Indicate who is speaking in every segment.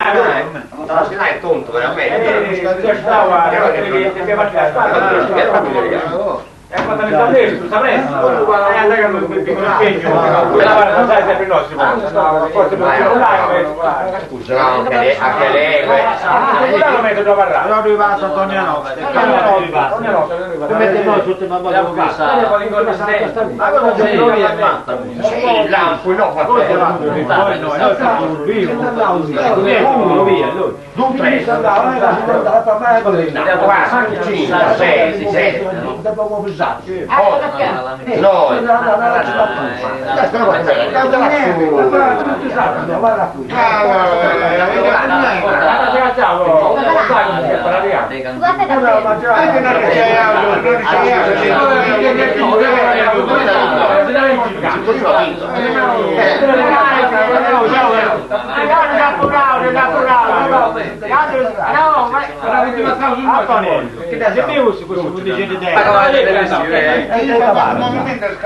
Speaker 1: È tonto veramente. Scusa, no, anche lei, anche lei. Sì, il lampo, no, Due, tre, quattro, cinque, sei, sette, otto, nove.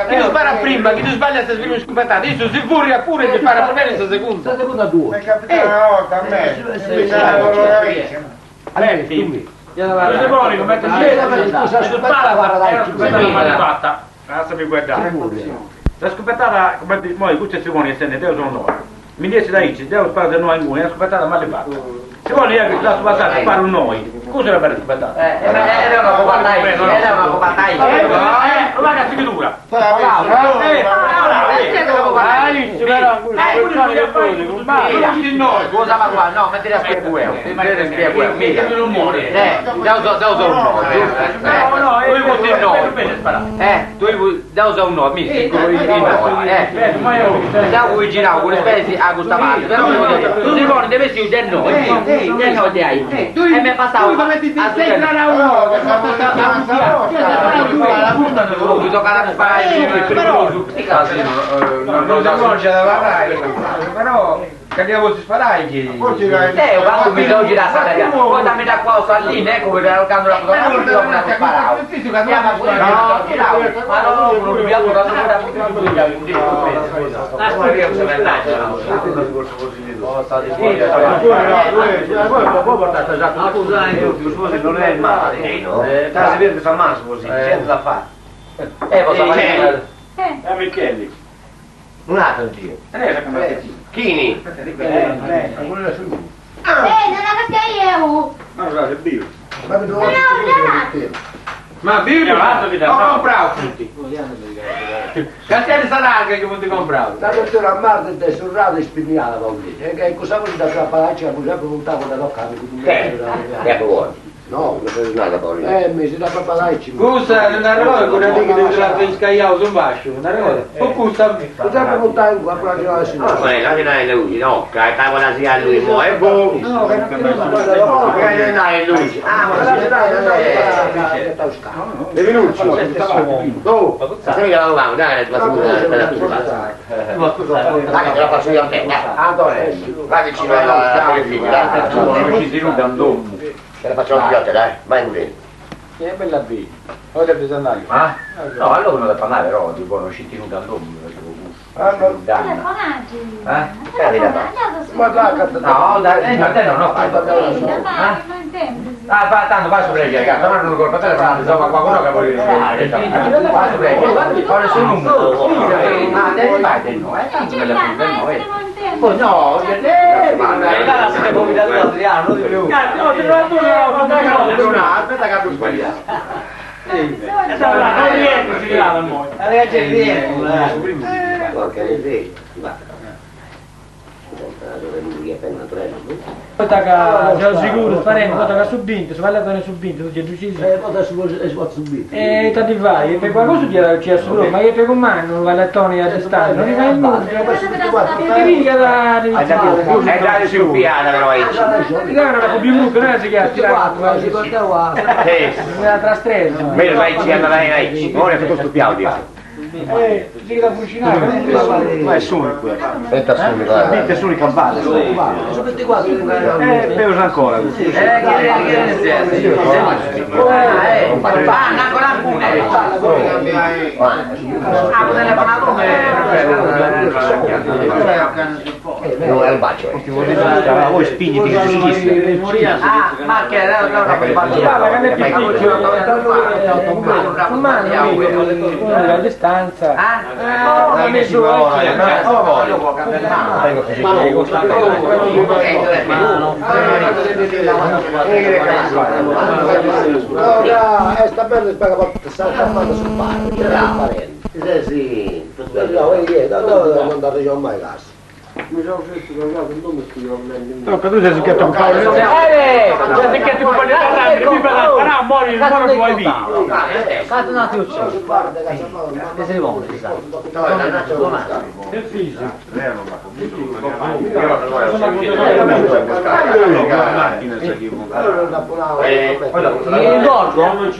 Speaker 2: Chi non spara prima, chi non sbaglia se prima scopettata, issu si furriat puru e ti sparat bene sa segunda.
Speaker 3: Sa segunda due.
Speaker 4: Mi è capitato una volta a me, invece era coloratissimo.
Speaker 2: Sa scopettata, come moi custu est Simoni essende deu so noi, mi ndi essit aici, deu sparo de noi inguni, una scopettata mali fatta. Simoni ia chi lassu passai, sparu noi, cussa est una bella scopettata.
Speaker 1: Era una battaglia, era una battaglia.
Speaker 2: Ma cazzo che dura!
Speaker 1: Cosa va qua? No, metti la spiego io. Metti la spiego io. Mica. Eh, deu so, deu so un no, giusto? Eh, tu vuoi il no. Eh, tu vuoi deu so un no, mi il no. Eh. Deu vuoi girare con le spese a questa parte, però tu si pone deve essere del no. Del no di ahí. E mi è passato. Mi tocca la
Speaker 2: Però non c'è da parlare, però che si sparare chi?
Speaker 1: Eh, quando mi devo girare sa poi da metà qua sto lì, ecco, per quando la fotografia non ho sparato. No, ma no, non dobbiamo
Speaker 3: Non è male. Si vede che fa male così, c'è da fare.
Speaker 1: Eh, posso fare?
Speaker 2: Eh, Micheli.
Speaker 1: Un altro giro. Chini.
Speaker 5: Eh, non la faccio io!
Speaker 2: Ma guarda, è bio.
Speaker 5: No,
Speaker 2: Ma bio ho comprato tutti. Castelli Salarga che non ti comprato.
Speaker 3: La dottora Marta è surrata e spignata, Paolino. E che cosa vuoi da palaccia, per esempio, un tavolo da toccare.
Speaker 1: Che vuoi?
Speaker 3: No,
Speaker 1: Non sei nata Paolino.
Speaker 3: eh, mi si dà papalacci.
Speaker 2: Custa, non arriva con una lì che ti la pescaiao su un bascio, non arriva. O custa mi fa.
Speaker 3: Potrebbe montare un qua la signora.
Speaker 1: Ma non è lui, no, che tavola sia lui, mo è buono.
Speaker 3: No, che
Speaker 1: Che non è lui. Ah, ma
Speaker 3: non
Speaker 1: si
Speaker 4: Benvenuto.
Speaker 1: Oh, sai che la lavamo, dai, la Dai, che te la faccio io a te, dai.
Speaker 3: Antonio,
Speaker 1: Vai vicino alla polizia, dai.
Speaker 2: Non ci si ruba un domo.
Speaker 1: Te la faccio anche io a te, dai. Vai in
Speaker 2: Che bella B. Ora devi andare.
Speaker 1: Ah? No, allora non da parlare, però, tipo, non ci tenuto al domo, facevo
Speaker 5: Telefonaggi!
Speaker 1: Eh?
Speaker 3: Ma dai, cazzo.
Speaker 1: No, dai, no, te no, no, fai. Ah, fa, tanto vai su pregi, cazzo, ma non colpa telefonate, insomma, qualcuno che vuole dire. Vai su pregi, ora sono un numero. Ah, devi fare del no, eh, tanto me la del no, eh. Poi no, eh, ma
Speaker 2: No, te lo no,
Speaker 1: no, aspetta che ho sbagliato.
Speaker 2: Non riesco, si grava mo.
Speaker 1: Porca miseria, va.
Speaker 6: Poi sono sicuro, faremo, poi tocca su vinto, su vallatone su vinto, tu ti uccisi.
Speaker 3: Eh, poi si può subito.
Speaker 6: E ti vai, e per qualcosa ti era ucciso solo, ma che per un mano, un vallettone a distanza, non rimane nulla. E ti mica da...
Speaker 1: È da su piana però io.
Speaker 6: Ti dà una più brutta, non è che ha tirato.
Speaker 3: Si portava
Speaker 1: Sì.
Speaker 6: Una trastresa.
Speaker 1: Meglio vai ci andare vai. Ora è tutto stupiato dietro.
Speaker 6: Eh, si da fucinare.
Speaker 4: Ma è solo quello.
Speaker 1: Aspetta su, guarda.
Speaker 4: È solo il cavallo.
Speaker 3: Sono 24.
Speaker 4: Eh, peggio ancora.
Speaker 1: Eh, che che Eh, ah, ancora alcune. Ah, telefonato come...
Speaker 2: Poi spingiti che si schissa.
Speaker 1: Ah, ma che era
Speaker 6: una a distanza.
Speaker 1: Ah,
Speaker 3: No, no, sta bene, spera che salta mano sul bar,
Speaker 7: Sì,
Speaker 3: No, no, non arrivo mai a casa.
Speaker 2: Tocca, tu sei schietto con Paolo.
Speaker 1: Eh,
Speaker 2: Sei schietto con Paolo mi fa muori, muori vuoi via.
Speaker 1: Cazzo un attimo c'è.
Speaker 3: Che
Speaker 1: se vuole, ci sa. Il gorgo?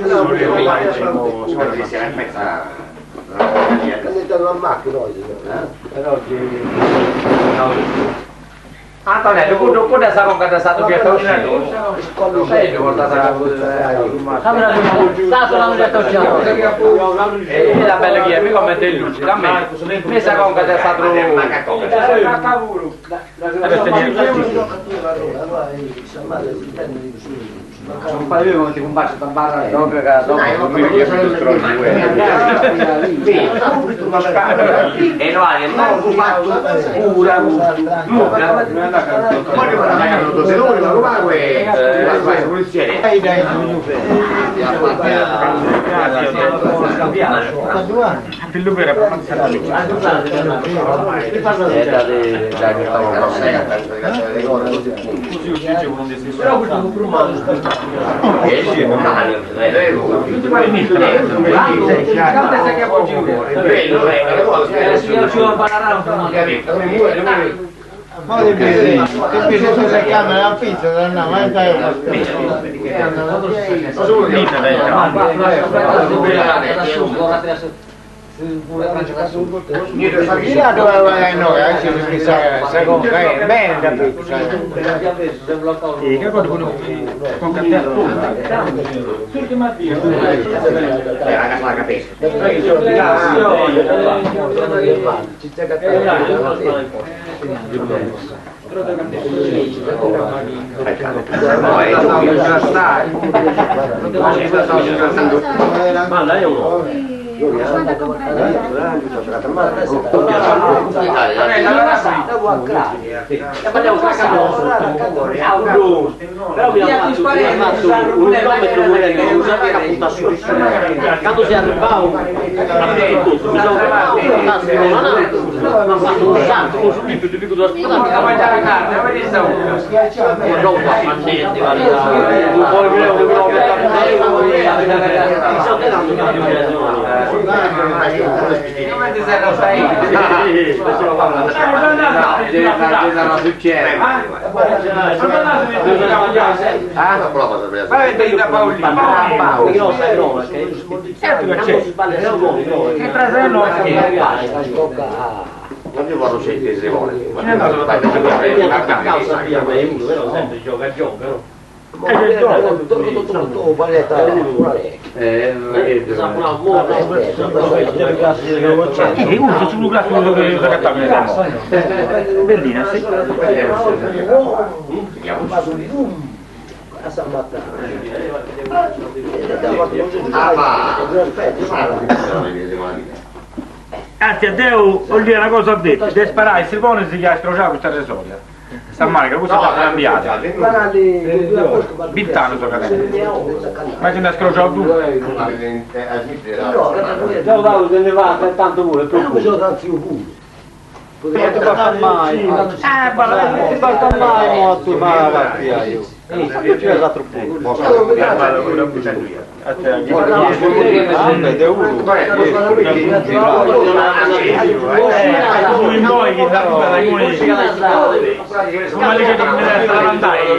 Speaker 3: Una macchina oggi,
Speaker 1: Per oggi. Antonello, quello quello sa con che è stato più Meglio portata E la bella chi è, mica mette in luce, da me. Mi sa con che è stato Non fai io come ti combacio da barra. Dopo che dopo E no, è pura
Speaker 4: Ma ti bisogna cercare la pizza, no, ma dai una Mira dove vai noi, anche se si bene da pizza.
Speaker 2: Che cosa con
Speaker 7: Però abbiamo fatto un chilometro volendo usare la punta su. Quando si arrivava a tutto, mi sono ma fatto un salto con su più di più da
Speaker 1: Non io vado sempre se vuole.
Speaker 2: E uso sul classico che Bellina, sì. Anzi, a Deo, vuol dire una cosa ha detto, deve sparare, se vuole si chiama strociare questa resoria. Sta manica, questa è stata cambiata. Vent'anni sto cadendo. Ma ce ne ha scrociato due.
Speaker 7: Tanto pure,
Speaker 3: mai.
Speaker 7: Eh, basta mai, morto, ma va via io.
Speaker 2: In noi che da come ma lì che mi deve andare.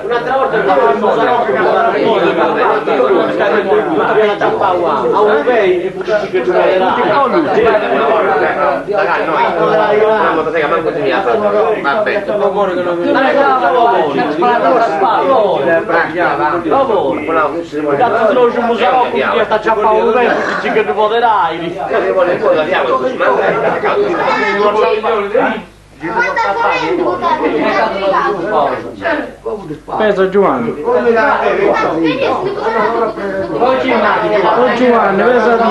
Speaker 7: Un'atera borta Abiat aciapau a unu pei e fut ciccheddu
Speaker 6: Pesa Giuanni. O Giuanni, pesa ti.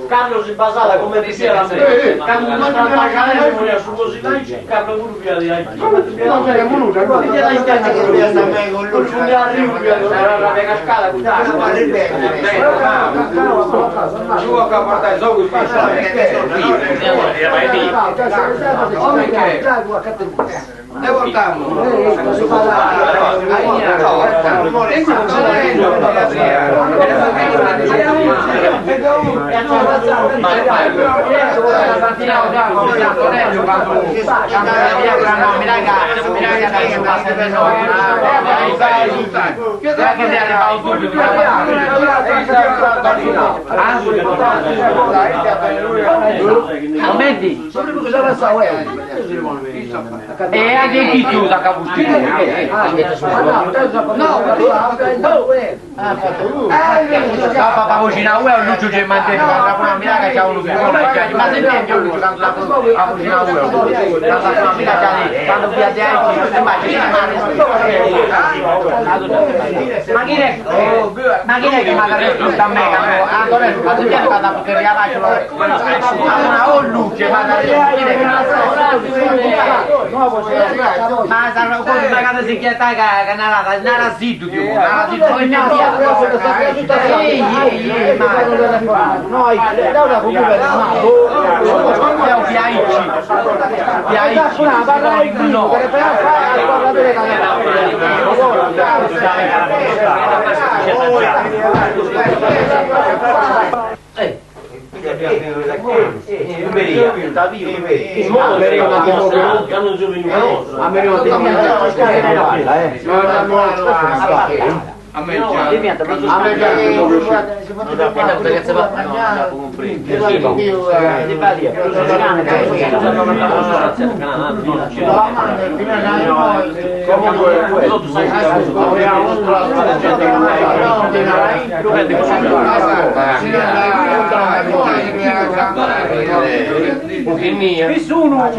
Speaker 7: Carlo si basava come diceva la me. Quando non stava su così Carlo pure via di ahí.
Speaker 1: Comenti? E anche in chi chiusa capusti Papa cucina ue o Lucio c'è mantiene la una miraca c'ha uno che ma se niente io Lucio quando la cucina ue la miraca quando via di ma chi è ma chi è che mi ha detto a me Antonello quando viene vado a poter ma o luce ma chi è che ma sarà come quando si chiede che nara nara zitto più nara zitto
Speaker 4: No, da comunque
Speaker 1: è un piaici piaici no
Speaker 4: A me già. A me già.
Speaker 6: Nessuno!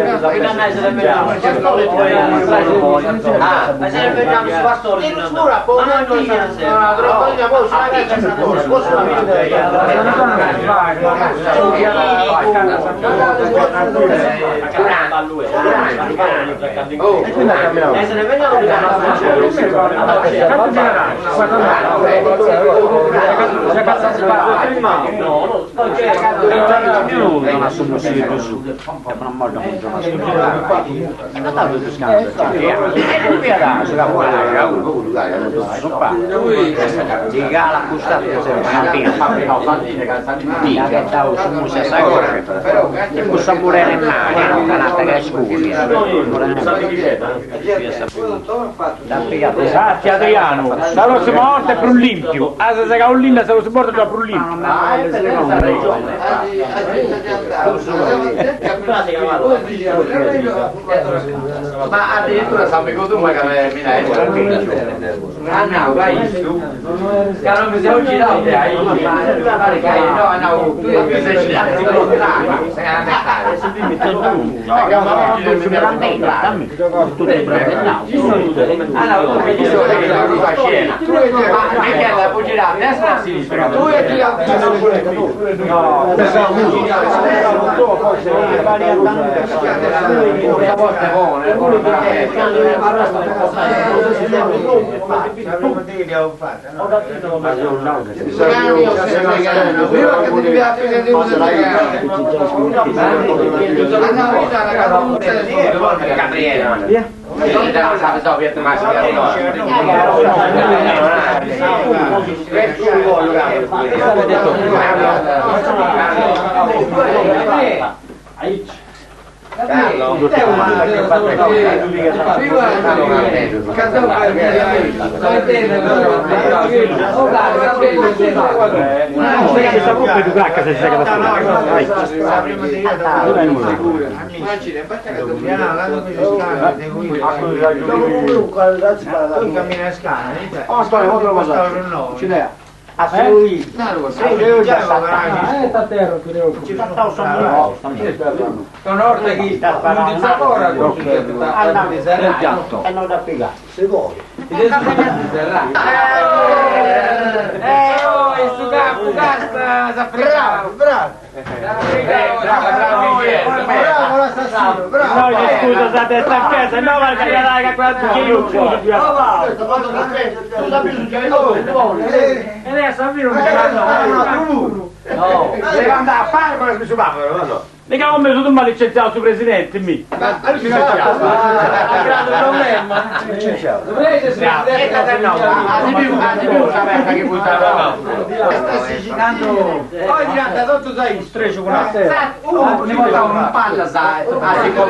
Speaker 2: Grazie Adriano, la prossima volta è più limpio. Ah, se sei caolina, se lo si porta già più limpio.
Speaker 1: Ma addirittura San Micoduma che mi Ah no, vai su. Che non mi siamo girati ahí. No, no, tu ti sei girato contrario. Sei a metà. Ah no, tu che la scena. Ma perché la puoi girare a destra o a sinistra? Tu hai girato No, Questa volta è buona, è buona Gabriele.
Speaker 2: Questa gruppo è ducacca se si sega da No, gli scusa, se testa a casa, no, ma che raga, qua che io ucciso più E adesso a me non mi fanno.
Speaker 4: Deve andare a Parma su papero, no no.
Speaker 2: Mica come su tu m'ha licenziato su presidente, mi.
Speaker 4: Ha
Speaker 6: creato un problema.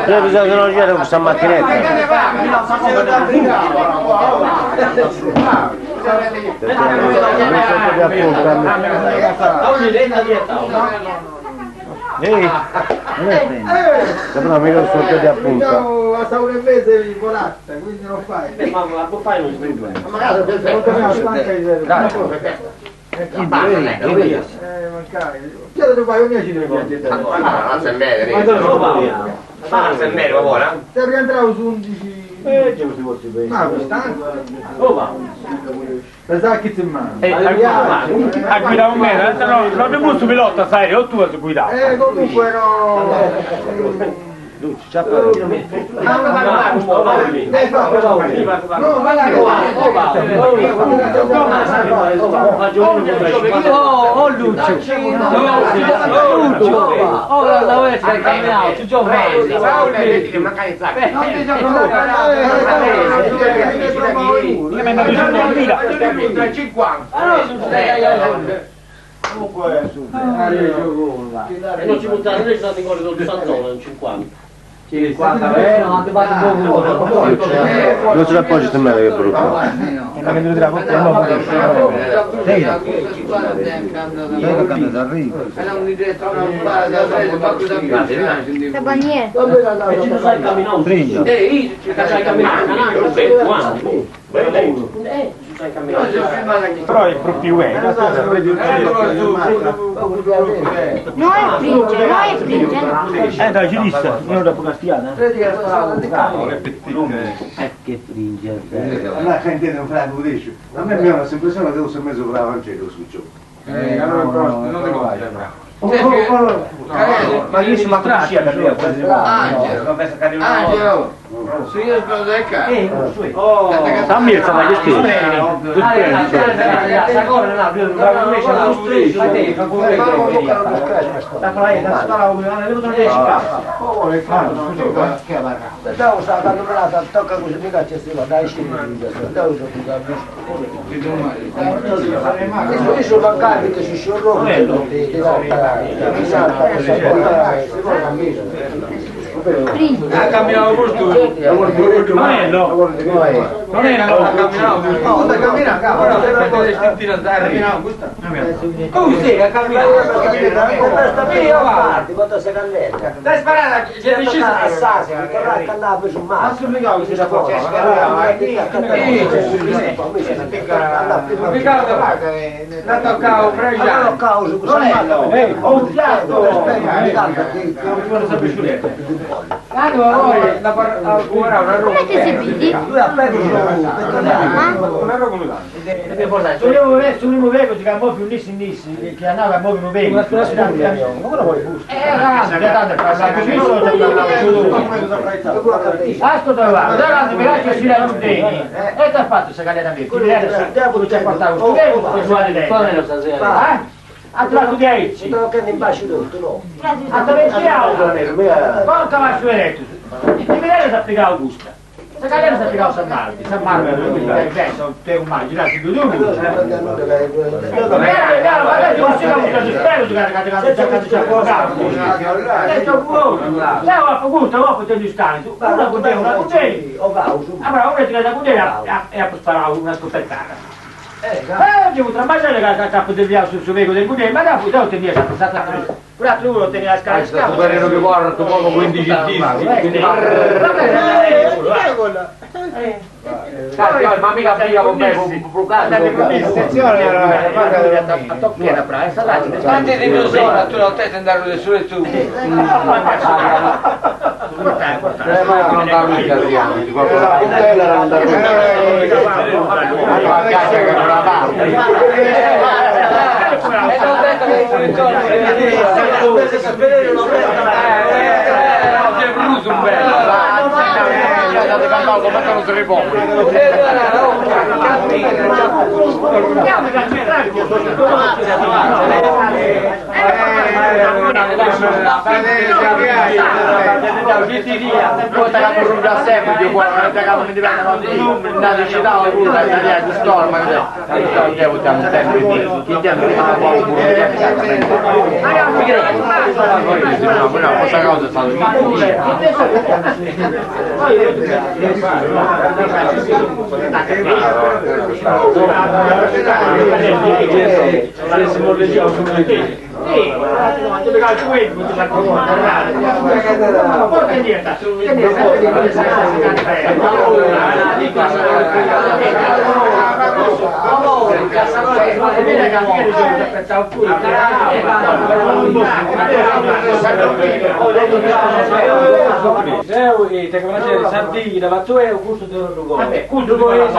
Speaker 8: Io bisogna che non c'era questa macchinetta. Ehi, non è prendi. Però mica sono di appunto.
Speaker 4: A un'ora e mezza di volata, quindi non fai.
Speaker 7: Ma ma fai non si
Speaker 4: Chiede dove vai, ogni ci deve Se rientravo su 11... Ma stanco. Pensavo che ti in mano.
Speaker 2: A guidare un mezzo, no, non è un pilota, sai, o tu hai guidato.
Speaker 4: Comunque ero... No, ma la
Speaker 6: Oh, oh Lucio! Lucio! Oh, la vuoi essere camminato, tu giovane!
Speaker 7: E non ci buttare, noi siamo in corridoio di Sanzone, un 50.
Speaker 6: 50, eh, non ti fai
Speaker 8: Non se l'appoggi su me che è brutto.
Speaker 5: Sabanier.
Speaker 7: E ci sai camminare. Ci sai camminare, ci sai camminare.
Speaker 2: Però è proprio eh.
Speaker 5: No è fringe, no è fringe, no.
Speaker 2: Dai, ci disse, io dopo castiana.
Speaker 1: Che fringe.
Speaker 9: Allora sentite un fratello dice, a me mi ha l'impressione che tu sei messo bravo anche su ciò.
Speaker 4: Non ti conta.
Speaker 2: Ma io sono matruscia per lui,
Speaker 4: Angelo, se io sono del
Speaker 2: San Mirza, ma che stai?
Speaker 3: Tocca così, mica c'è si va, dai, Io sono mancati che si sciorrono,
Speaker 4: Ha camminato questo.
Speaker 2: Non è no. Non è no.
Speaker 4: Ha camminato questo. No, sta camminando, cavolo.
Speaker 6: Come sei? Ha camminato!
Speaker 3: Quanto sei calletta?
Speaker 6: Dai sparata, c'è disceso!
Speaker 3: Ma
Speaker 4: L'ha toccato Fregiano.
Speaker 5: Come ti sei vedi?
Speaker 6: Sul vecchio si chiamò più Nissi Nissi, che andava a muovere un vecchio. Ma quello vuole gusto. Asto da là, da là, mi lascio si la bene. E ti ha fatto questa galera mia. Ti ci ha portato questo vecchio, questo Eh? Ha trovato 10. Ha 20 auto. Quanto va su eletto? Il Milanese si applica Augusta. Se Cagliari si applica San Marco, San Marco è un maggio, si due. Una scopettata. Devo trabagliare che capo del via sul suo del Gudei, ma dopo devo tenere la passata. Un altro uno teneva la scala.
Speaker 1: Sto guerriero che guarda, poco 15 dischi. Ma mica mica con me,
Speaker 4: Attenzione,
Speaker 6: a tocchiera, bravo,
Speaker 1: Tanti di mio sono, tu non te andare su e tu. Non da lui, Adriano.
Speaker 9: Non da lui.
Speaker 1: Che non la parte.
Speaker 6: E non detto che
Speaker 1: Oggi è brutto un bello. Come non si ripone. Poita ca murrungiat sempri, deu candu mi ndi benit nd'at scidau puru ca tenia cust'ora, ma deu deu sempri chi deu mi No, po sa cosa est stadu
Speaker 6: Deu ite praxeri sa dì dda fatzu 'eu, custu deu no ddu coiu. Ddu coeus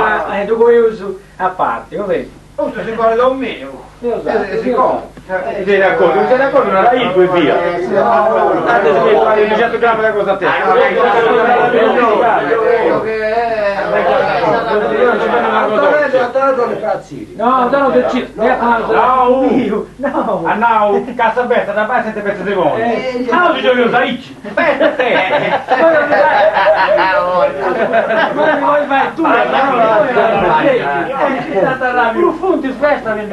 Speaker 6: ddu coeus a parti, va beni.
Speaker 4: Custu si coit o miu.
Speaker 2: Si sei d'accordo, non sei d'accordo nara iddu e via. Tanto si deve fare 200 grammi da cosa a te.
Speaker 6: No, no, decidu.
Speaker 2: No, a nau, cassa besta da fai sette pezzi di boni. Ah, si giochi aici.
Speaker 6: Prus funt is festas in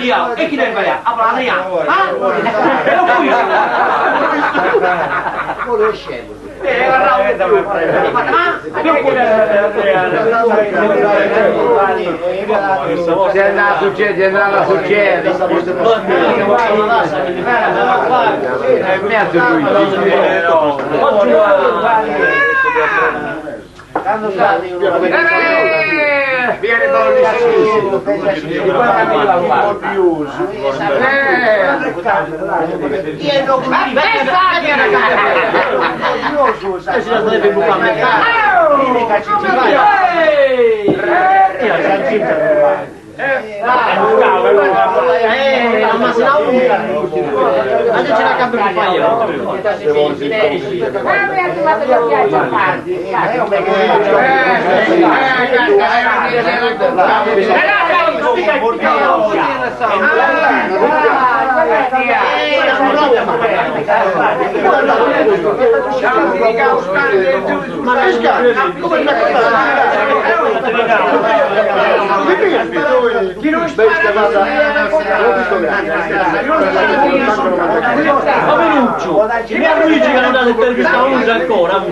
Speaker 7: sballiau, e chi dd'at sballiau? Apu nau Adrianu, ah? E no fui
Speaker 1: Si è andato a succedere, è andato a succedere. È mezzo Luigi. Viene
Speaker 7: Minuccio, mi ha Luigi che non ha l'intervista usa ancora.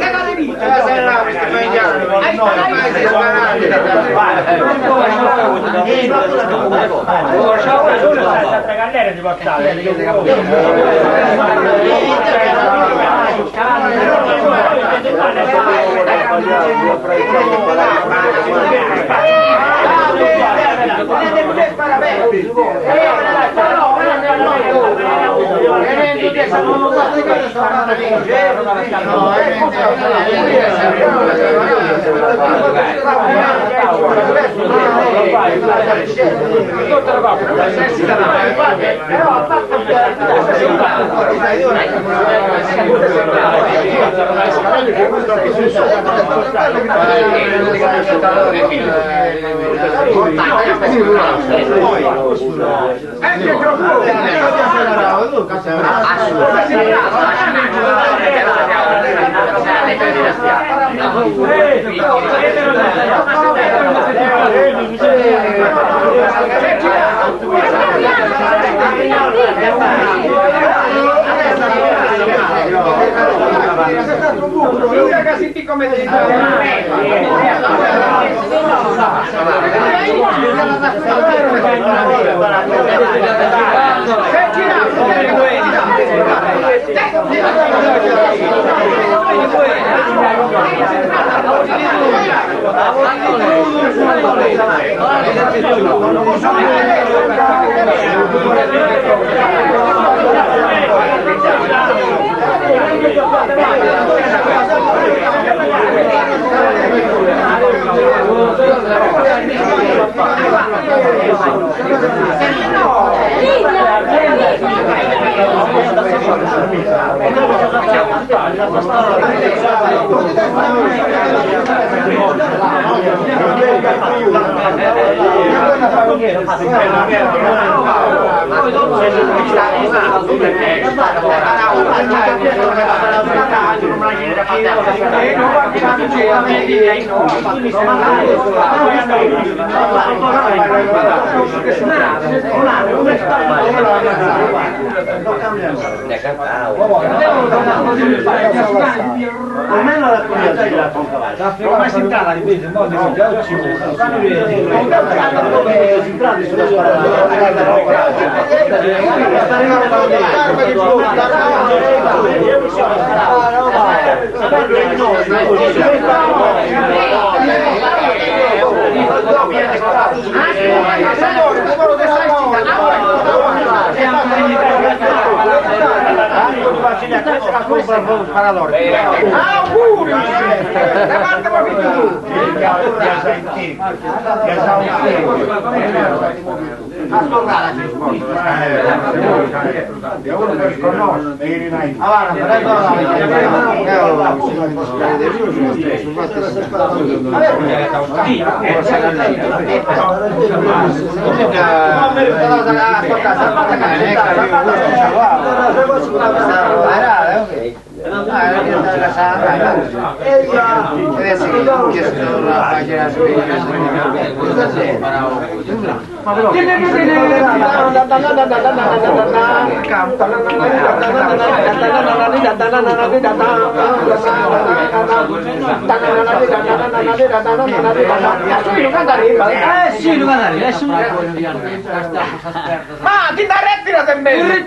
Speaker 6: Ma ti nd'arretiras e mellus!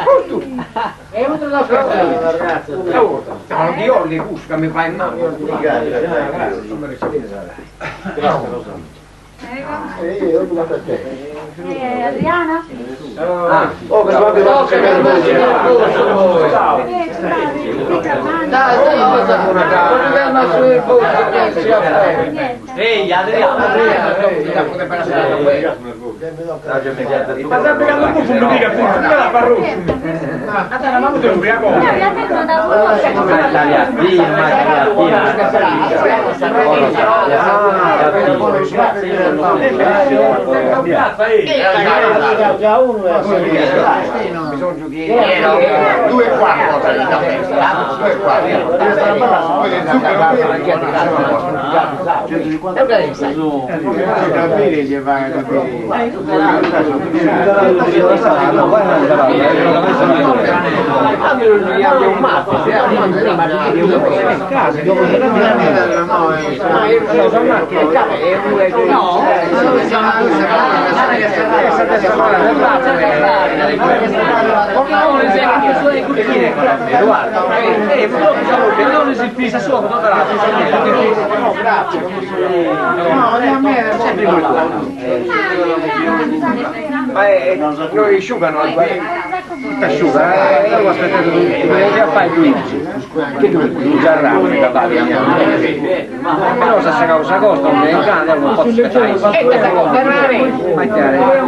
Speaker 6: Custu! No, ndi 'olli cussu ca mi fait mali.
Speaker 5: Adriana?
Speaker 1: Ehi, Adriano!
Speaker 2: Ma sempre quando buffo mi dica buffo, mi la parruccio. Ma tu sei ubriacone.
Speaker 4: Due e quattro, due e quattro. Capire che vai a capire.
Speaker 1: Ma è, noi asciugano, tutta asciuga, eh, io ho aspettato che a fare Luigi, che tu già ramo da fare. Però se si causa costa, non è in grande, non posso aspettare. Ma è chiaro.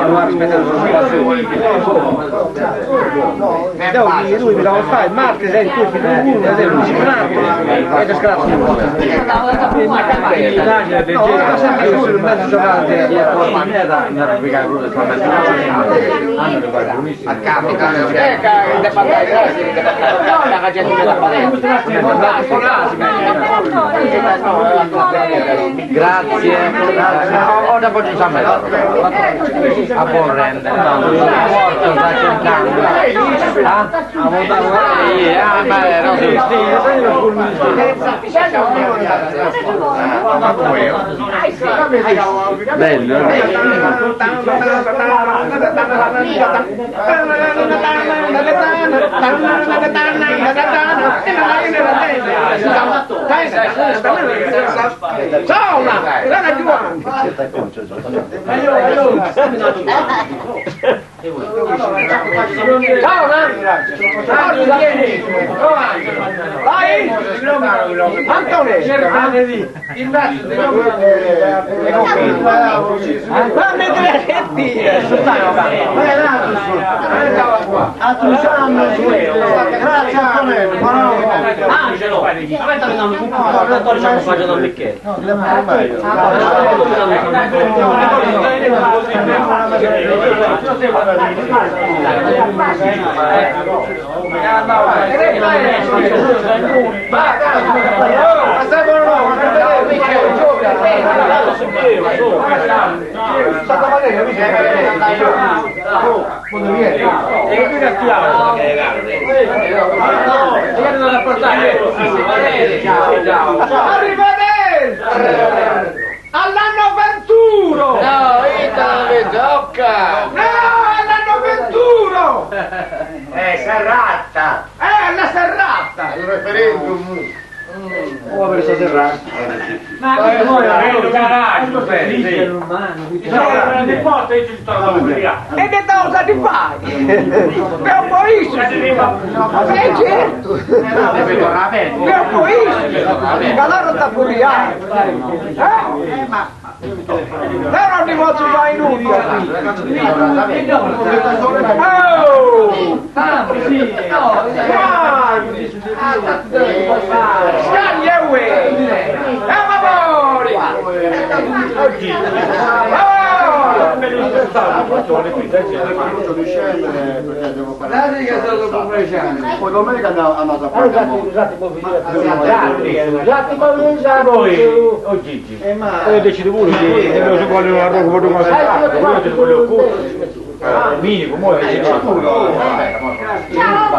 Speaker 1: Non aspettato solo Devo dire, lui mi dava fare, Marte sei tu, uno, e lui, e ti scrazzo. No, sta sempre solo in mezzo giocante. Grazie. Ora poi ci siamo. A buon rendere. Morto sta cercando. Ah? Ah, ma no, sì. Bello,
Speaker 6: Vai! Antonio! Ma mentre che tira?
Speaker 4: Grazie Antonello,
Speaker 7: Angelo, aspetta che non ci accompagna da Michele.
Speaker 6: Arrivederci! All'anno 21!
Speaker 1: No, io te la vedo,
Speaker 6: No, all'anno 21!
Speaker 4: Serrata!
Speaker 6: Alla serrata!
Speaker 4: Il referendum!
Speaker 3: Oh, per questa serrata.
Speaker 6: E che cosa ti fai? Per un po' Eh certo! Per un po' Allora sta furiando! Eh? Però non ti posso fare nulla! Oh! Scagli e uè! E favori! Favori!
Speaker 9: Poi domenica andiamo a
Speaker 2: Poi, oh Gigi, poi decido pure che devo su voglio una roba per una io ti voglio minimo, mo' che c'è.
Speaker 5: Ciao.